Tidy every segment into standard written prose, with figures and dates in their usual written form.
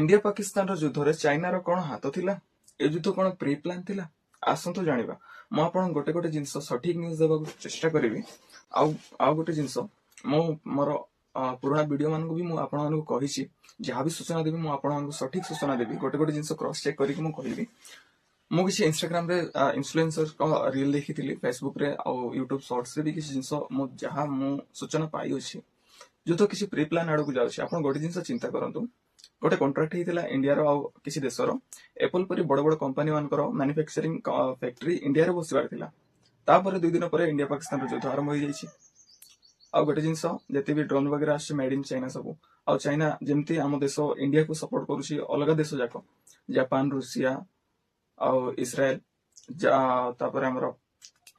India ପାକିସ୍ତାନର ଯୁଦ୍ଧରେ ଚାଇନାର କଣ ହାତ ଥିଲା? ଏ ଯୁଦ୍ଧ କଣ ପ୍ରି ପ୍ଲାନ୍ ଥିଲା? ଆସନ୍ତୁ ଜାଣିବା। ମୁଁ ଆପଣଙ୍କୁ ଗୋଟେ ଗୋଟେ ଜିନିଷ ସଠିକ ନ୍ୟୁଜ ଦେବାକୁ ଚେଷ୍ଟା କରିବି। ଆଉ ଆଉ ଗୋଟେ ଜିନିଷ, ମୁଁ ମୋର ପୁରୁଣା ଭିଡିଓ ମାନଙ୍କୁ ବି ମୁଁ ଆପଣମାନଙ୍କୁ କହିଛି, ଯାହା ବି ସୂଚନା ଦେବି, ମୁଁ ଆପଣମାନଙ୍କୁ ସଠିକ ସୂଚନା ଦେବି। ଗୋଟେ ଗୋଟେ ଜିନିଷ କ୍ରସ୍ ଚେକ୍ କରିକି ମୁଁ କହିବି। ମୁଁ କିଛି ଇନଷ୍ଟାଗ୍ରାମରେ ଇନଫ୍ଲୁଏନ୍ସରଙ୍କ ରିଲ୍ ଦେଖିଥିଲି, ଫେସବୁକରେ ଆଉ ୟୁଟ୍ୟୁବ ସର୍ଟସରେ ବି କିଛି ଜିନିଷ ମୁଁ ଯାହା ମୁଁ ସୂଚନା ପାଇଅଛି, ଯୁଦ୍ଧ କିଛି ପ୍ରି ପ୍ଲାନ୍ ଆଡକୁ ଯାଉଛି। ଆପଣ ଗୋଟେ ଜିନିଷ ଚିନ୍ତା କରନ୍ତୁ, ଗୋଟେ କଣ୍ଟ୍ରାକ୍ଟ ହେଇଥିଲା ଇଣ୍ଡିଆର ଆଉ କିଛି ଦେଶର। ଏପଲ ପରି ବଡ ବଡ କମ୍ପାନୀ ମାନଙ୍କର ମ୍ୟାନୁଫ୍ୟାକ୍ଚରିଂ ଫ୍ୟାକ୍ଟ୍ରି ଇଣ୍ଡିଆରେ ବସିବାର ଥିଲା। ତାପରେ 2 ଦିନ ପରେ ଇଣ୍ଡିଆ ପାକିସ୍ତାନର ଯୁଦ୍ଧ ଆରମ୍ଭ ହେଇଯାଇଛି। ଆଉ ଗୋଟେ ଜିନିଷ, ଯେତେ ବି ଡ୍ରୋନ୍ ବଗେରା ଆସୁଛି, ମେଡ୍ ଇନ୍ ଚାଇନା ସବୁ। ଆଉ ଚାଇନା ଯେମିତି ଆମ ଦେଶ ଇଣ୍ଡିଆକୁ ସପୋର୍ଟ କରୁଛି, ଅଲଗା ଦେଶ ଯାକ, ଜାପାନ, ରୁଷିଆ ଆଉ ଇସ୍ରାଏଲ, ତାପରେ ଆମର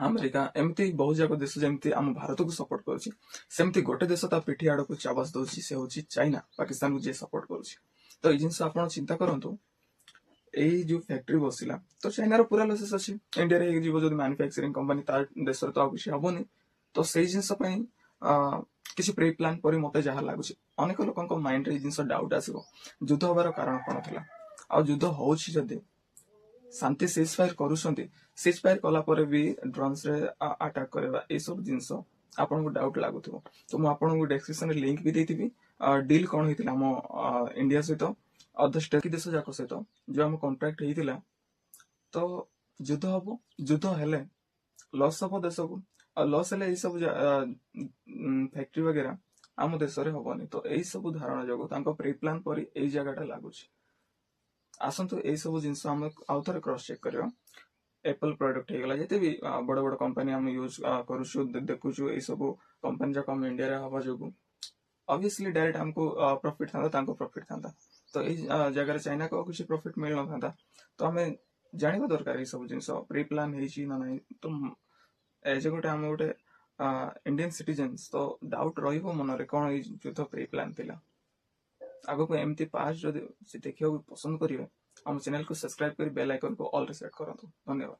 ଆମେରିକା, ଏମିତି ବହୁତ ଯାକ ଦେଶ ଯେମିତି ଆମ ଭାରତକୁ ସପୋର୍ଟ କରୁଛି, ସେମିତି ଗୋଟେ ଦେଶ ତା ପିଠି ଆଡକୁ ଚାବାସ ଦଉଛି, ସେ ହଉଛି ଚାଇନା, ପାକିସ୍ତାନକୁ ଯିଏ ସପୋର୍ଟ କରୁଛି। ତ ଏଇ ଜିନିଷ ଆପଣ ଚିନ୍ତା କରନ୍ତୁ, ଏଇ ଯୋଉ ଫ୍ୟାକ୍ଟ୍ରି ବସିଲା, ତ ଚାଇନାର ପୁରା ଲସେସ୍ ଅଛି। ଇଣ୍ଡିଆରେ ହେଇଯିବ ଯଦି ମ୍ୟାନୁଫ୍ୟାକ୍ଚରିଂ କମ୍ପାନୀ, ତା ଦେଶରେ ତ ଆଉ କିଛି ହବନି। ତ ସେଇ ଜିନିଷ ପାଇଁ କିଛି ପ୍ରି ପ୍ଲାନ୍ ପରି ମତେ ଯାହା ଲାଗୁଛି। ଅନେକ ଲୋକଙ୍କ ମାଇଣ୍ଡରେ ଏଇ ଜିନିଷ ଡାଉଟ୍ ଆସିବ, ଯୁଦ୍ଧ ହବାର କାରଣ କଣ ଥିଲା? ଆଉ ଯୁଦ୍ଧ ହଉଛି ଯଦି, ଶାନ୍ତି ସିଜ୍ ଫାୟାର କରୁଛନ୍ତି, ସିଜ୍ ଫାୟାର କଲା ପରେ ବି ଡ୍ରୋନ୍ସ ରେ ଆଟାକ୍ କରିବା, ଏଇସବୁ ଜିନିଷ ଆପଣଙ୍କୁ ଡାଉଟ୍ ଲାଗୁଥିବ। ତ ମୁଁ ଆପଣଙ୍କୁ ଡେସ୍କ୍ରିପସନରେ ଲିଙ୍କ ବି ଦେଇଥିବି, ଡିଲ୍ କଣ ହେଇଥିଲା ଆମ ଇଣ୍ଡିଆ ସହିତ, ଅଦର ଷ୍ଟେଟ୍ ଦେଶ ଯାକ ସହିତ ଯୋଉ ଆମ କଣ୍ଟ୍ରାକ୍ଟ ହେଇଥିଲା। ତ ଯୁଦ୍ଧ ହବ, ଯୁଦ୍ଧ ହେଲେ ଲସ୍ ହବ ଦେଶକୁ। ଆଉ ଲସ୍ ହେଲେ ଏଇ ସବୁ ଫ୍ୟାକ୍ଟ୍ରି ବଗେରା ଆମ ଦେଶରେ ହବନି। ତ ଏଇ ସବୁ ଧାରଣା ଯୋଗୁ ତାଙ୍କ ପ୍ରି ପ୍ଲାନ୍ ପରି ଏଇ ଜାଗାଟା ଲାଗୁଛି। ଆସନ୍ତୁ, ଏଇ ସବୁ ଜିନିଷ ଆମେ ଆଉ ଥରେ କ୍ରସ୍ ଚେକ୍ କରିବା। ଏପଲ ପ୍ରଡକ୍ଟ ହେଇଗଲା, ଯେତେ ବି ବଡ ବଡ କମ୍ପାନୀ ଆମେ ୟୁଜ କରୁଛୁ, ଦେଖୁଛୁ, ଏଇ ସବୁ କମ୍ପାନୀ ଯାକ ଆମ ଇଣ୍ଡିଆରେ ହବା ଯୋଗୁ ଅବଭିୟସଲି ଡାଇରେକ୍ଟ ଆମକୁ ପ୍ରଫିଟ ଥାନ୍ତା, ତାଙ୍କୁ ପ୍ରଫିଟ ଥାନ୍ତା। ତ ଏଇ ଜାଗାରେ ଚାଇନାକୁ ଆଉ କିଛି ପ୍ରଫିଟ ମିଳିନଥାନ୍ତା। ତ ଆମେ ଜାଣିବା ଦରକାର, ଏଇ ସବୁ ଜିନିଷ ପ୍ରି ପ୍ଲାନ୍ ହେଇଛି ନା ନାହିଁ। ତ ଏଜ ଗୋଟେ ଆମେ ଗୋଟେ ଇଣ୍ଡିଆନ ସିଟିଜେନ୍ସ, ତ ଡାଉଟ ରହିବ ମନରେ, କଣ ଏଇ ଯୁଦ୍ଧ ପ୍ରି ପ୍ଲାନ୍ ଥିଲା? ଆଗକୁ ଏମିତି ପାସ୍ ଯଦି ସେ ଦେଖିବାକୁ ପସନ୍ଦ କରିବେ, ଆମ ଚ୍ୟାନେଲକୁ ସବସ୍କ୍ରାଇବ କରି ବେଲ୍ ଆଇକନକୁ ଅଲରେ ସେଟ୍ କରନ୍ତୁ। ଧନ୍ୟବାଦ।